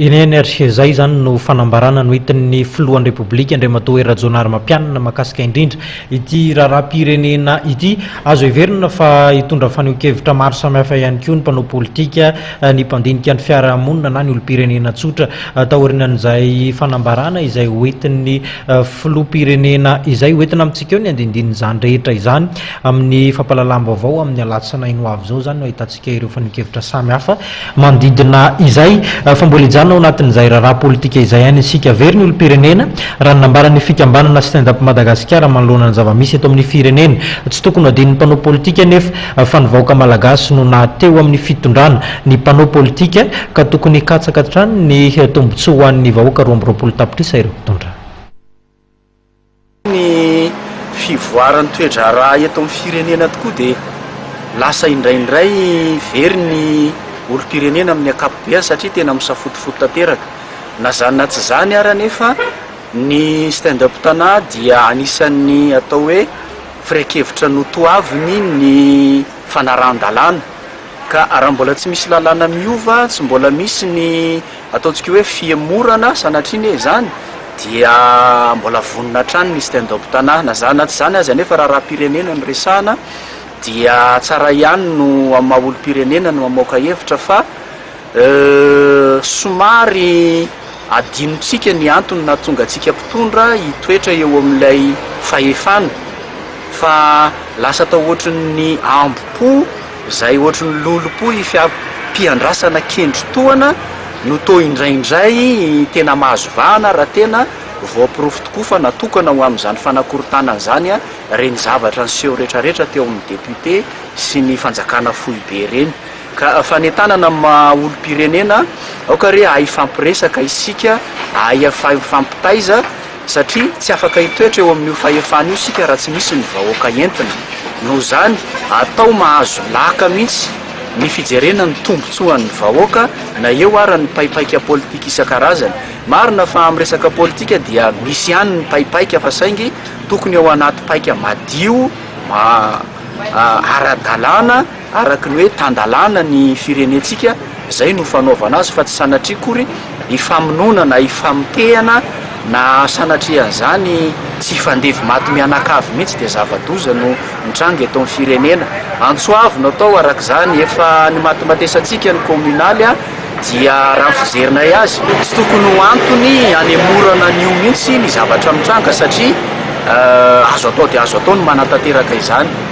Eny ihany ary, izay izany no fanambarana noentin'ny filohan'ny Repoblika, Andriamatoa Hery Rajaonarimampianina mahakasika indrindra ity raharaham-pirenena ity. Azo heverina fa hitondra fanehoan-kevitra maro samihafa ihany koa ny mpanao politika, ny mpandinika ny fiarahamonina na ny olom-pirenena tsotra taorianan'izay fanambarana izay hoentin'ny filoham-pirenena izay. Hoentina amintsika eo ny andindinin'izany rehetra izany amin'ny fampahalalam-baovao amin'ny alatsinainy ho avy izao izany no ahitantsika ireo fanehoan-kevitra samihafa. Manodidina izay, fa mbola hijanona ao anatin'izay raharaha politika izay ihany isika. Very ny olom-pirenena, raha ny nambaran'ny fikambanana Stand Up Madagasikara manoloana ny zava-misy eto amin'ny firenena. Tsy tokony ho adinon'ny mpanao politika anefa fa ny vahoaka malagasy no naha teo amin'ny fitondrana ny mpanao politika ka tokony hikatsaka hatrany ny tombontsoa ho an'ny vahoaka 22 tapitrisa ireo mpitondra. Ny fivoaran'ny toe-draharaha eto amin'ny firenena tokoa dia lasa indraindray very ny olom-pirenena amin'ny ankapobeany satria tena misafotofoto tanteraka. Na izany na tsy izany ary anefa ny Stand Up Tana dia anisan'ny atao hoe firai-kevitra notoaviny ny fanarahan-dalàna. Ka raha mbola tsy misy lalàna miova, tsy mbola misy ny ataontsika hoe fihemorana, sanatria anie izany, dia mbola vonona hatrany ny Stand Up Tana. Na izany na tsy izany aza anefa raharaham-pirenena no resahana dia tsara ihany no amin'ny maha olom-pirenena no mamoaka hevitra fa somary adinontsika ny antony nahatonga antsika mpitondra hitoetra eo amin'ilay fahefana fa lasa atao ohatrin'ny ambo-po Izay ohatry ny lolompo ifiampiandrasana kendry tohana no toa indraindray tena mahazo vahana raha tena voaporofo tokoa fa natokana ho amin'izany fanakorontanana izany ireny zavatra niseho retraretra teo amin'ny député sy ny fanjakana foibe ireny. Ka fanentanana amin'ny maha olom-pirenena, aoka re hahay hifampiresaka isika, hahay hifampitaiza, satria tsy afaka hitoetra eo amin'io fahefana io isika raha tsy misy ny vahoaka entina. Noho izany, atao mahazo laka mihitsy ny fijerena ny tombotsoan'ny vahoaka na eo ara ny paipaika politika isan-karazany. Marina fa amin'ny resaka politika dia misy ihany ny paipaika fa saingy tokony ao anaty paika madio, ara-dalàna. Araka ny hoe tan-dalàna ny firenentsika, izay no fanaovana azy fa tsy sanatria akory hifamonoana na hifamotehana na sanatria an'izany tsy hifandevy maty mianakavy mihitsy dia zava-doza no mitranga eto amin'ny firenena. Antso avo no atao araka izany, efa nimatimatesantsika ny kaominaly dia raha ny fijerinay azy tsy tokony ho antony hanemorana an'io mihitsy ny zavatra mitranga satria azo atao dia azo atao ny manatanteraka izany.